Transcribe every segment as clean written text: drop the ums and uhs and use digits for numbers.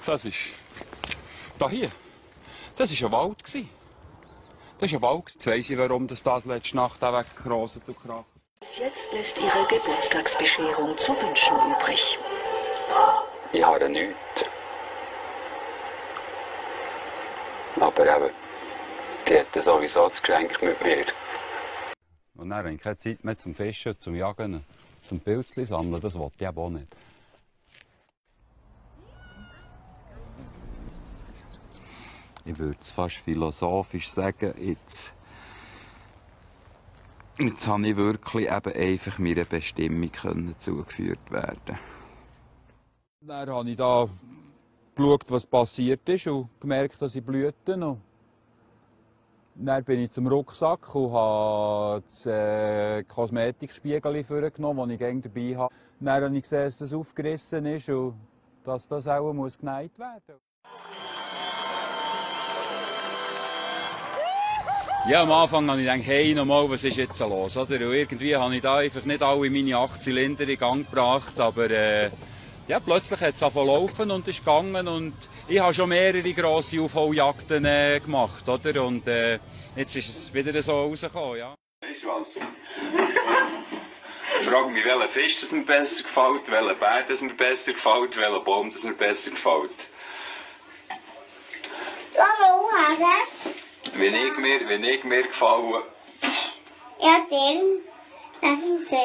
Das ist... Da hier. Das war ein Wald. Das ist ein Wald. Jetzt weiss ich, warum das letzte Nacht auch weggerostet und kracht. Bis jetzt lässt ihre Geburtstagsbescherung zu wünschen übrig. Ich habe nichts. Aber eben, die hat sowieso das Geschenk mit mir. Und dann habe ich keine Zeit mehr zum Fischen, zum Jagen, zum Pilzchen sammeln. Das wollte ich eben auch nicht. Ich würde es fast philosophisch sagen, jetzt habe ich wirklich eben einfach meiner Bestimmung zugeführt werden. Dann habe ich da geschaut, was passiert ist und gemerkt, dass ich Blüten habe. Dann bin ich zum Rucksack und habe das Kosmetikspiegel vorgenommen, das ich gerne dabei habe. Dann habe ich gesehen, dass das aufgerissen ist und dass das auch geneigt werden muss. Ja, am Anfang habe ich gedacht, hey, nochmal, was ist jetzt los? Oder? Und irgendwie habe ich da einfach nicht alle meine 8 Zylinder in Gang gebracht, aber ja, plötzlich hat es angefangen zu laufen und ist gegangen und ich habe schon mehrere grosse Aufholjagden gemacht, oder? Und jetzt ist es wieder so rausgekommen, ja. Weißt du was? Ich frage mich, welcher Fisch das mir besser gefällt, welcher Bär das mir besser gefällt, welcher Baum das mir besser gefällt. Warum das? Wenn ich mir gefalle. Ja, den. Das sind sie.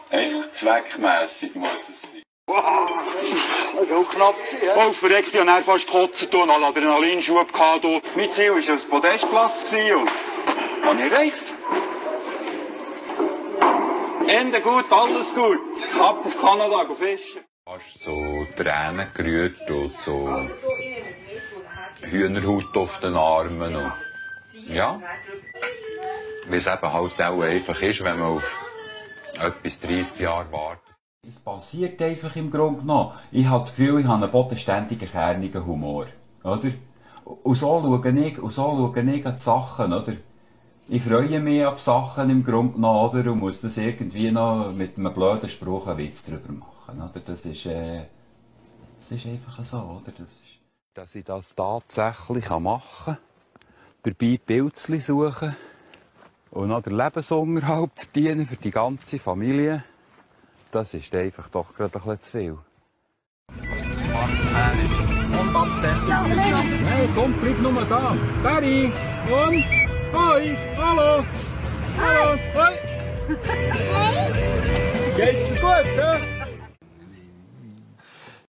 Einfach zweckmässig muss es sein. Wow, das war auch knapp. Oh, verreckt, ich hatte fast kotzen und einen Adrenalinschub. Mein Ziel war auf dem Podestplatz und habe ich erreicht. Ende gut, alles gut. Ab auf Kanada, go fischen. Fast so Tränen gerührt und so Hühnerhaut auf den Armen. Und ja, wie es eben halt auch einfach ist, wenn man auf etwas 30 Jahre wartet. Es passiert einfach im Grunde genommen. Ich habe das Gefühl, ich habe einen bodenständigen, kernigen Humor. Oder? Und so schaue ich an die Sachen. Oder? Ich freue mich auf Sachen im Grunde genommen, oder? Und muss das irgendwie noch mit einem blöden Spruch einen Witz drüber machen. Oder? Das ist einfach so. Oder? Dass ich das tatsächlich machen kann. Dabei Pilzchen suchen und noch den Lebensunterhalt verdienen für die ganze Familie, das ist einfach doch gerade ein bisschen zu viel. Hey, komm, bleib nur da. Barry, und hoi, hallo, hallo, hoi. Geht's dir gut, hä?